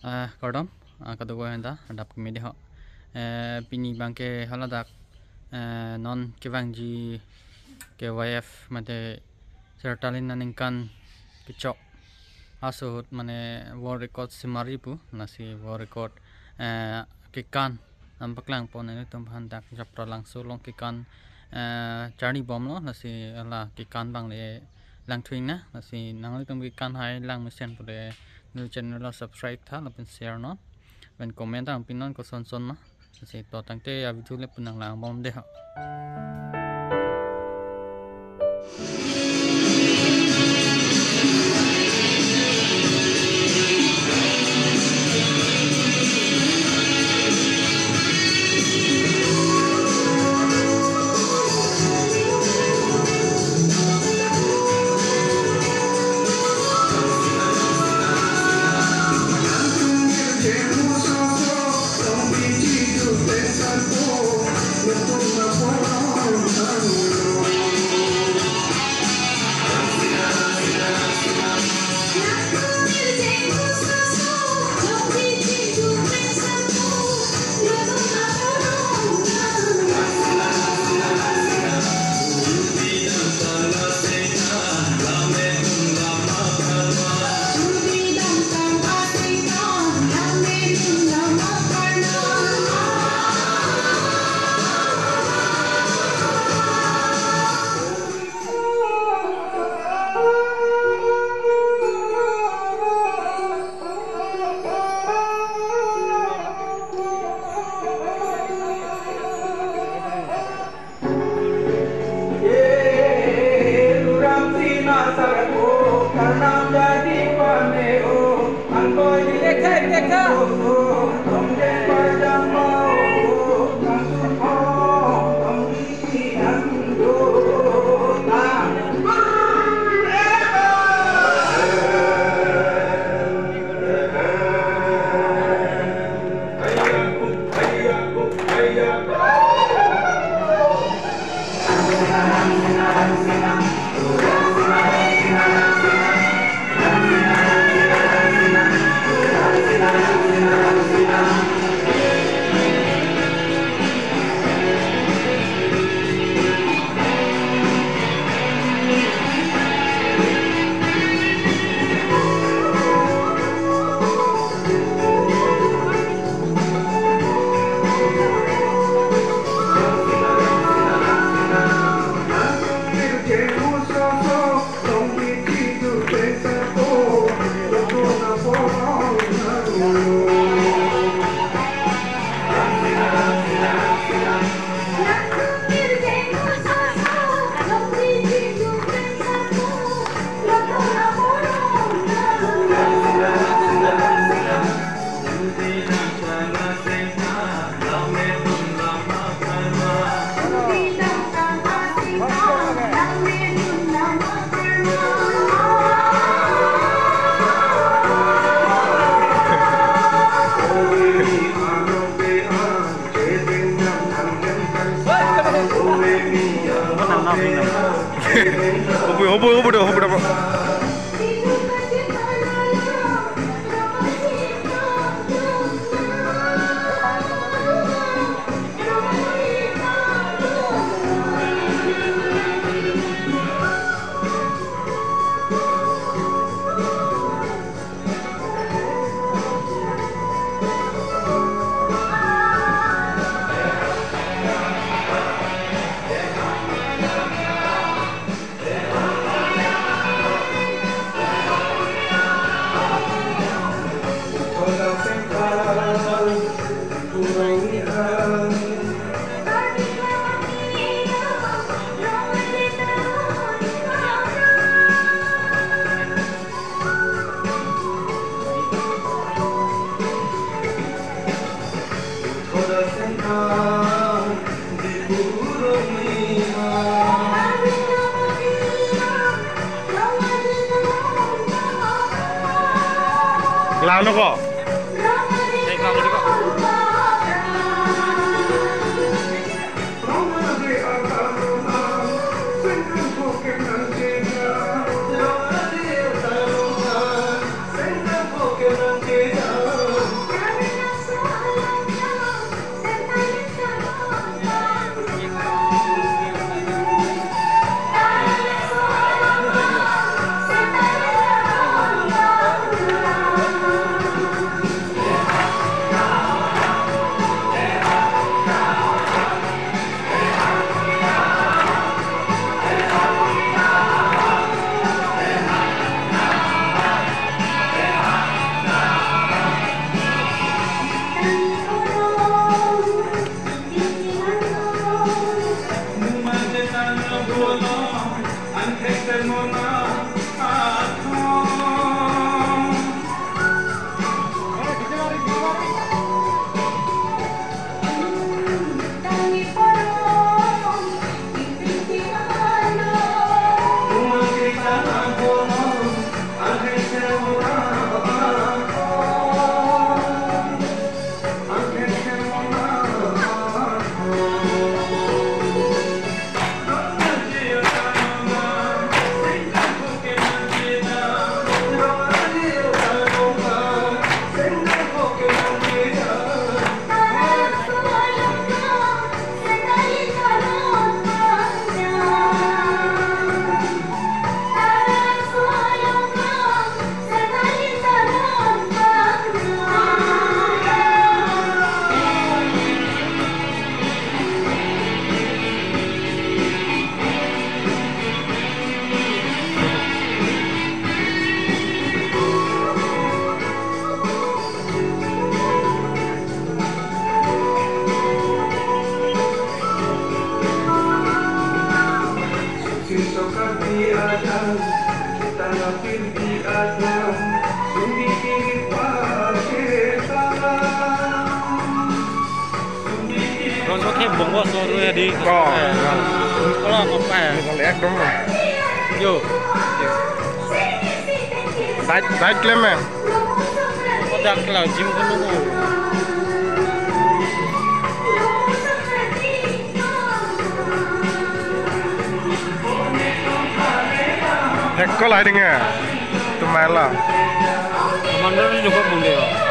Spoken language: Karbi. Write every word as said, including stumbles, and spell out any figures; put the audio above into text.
Eh, kardom, ah, kadokave aphanta, adap keme dei ho. Eh, pini abangke haladak, eh, non kevangji K Y F mate Sertalin aningkan kechok aso ahut mane world record simari pu, lasi world record, eh, kekan nangpaklang pon nelitum aphan dak Japralangso along kekan, eh, charli bomlo, lasi la kekan abang le langthu-ik nang, lasi nanglitum kekan hai lang mesen pule neli channel lo subscribe tha lapen share non, lapen comment ta nangpinon kosonson ma, lasi to tangte a video le pu nanglang bom dei ho. Hobo, hobo, hobo, hobo, hobo. Langno ko? Bos, oh, ya, di. Oh, ya. Kalau apa, apa, ya? Ini kali ekdom. Yo. Diet, diet klem, ya? Kodak kalau gym kan nunggu. Hek ko lai ding, ya? Tumai la. Commander ini juga mundur.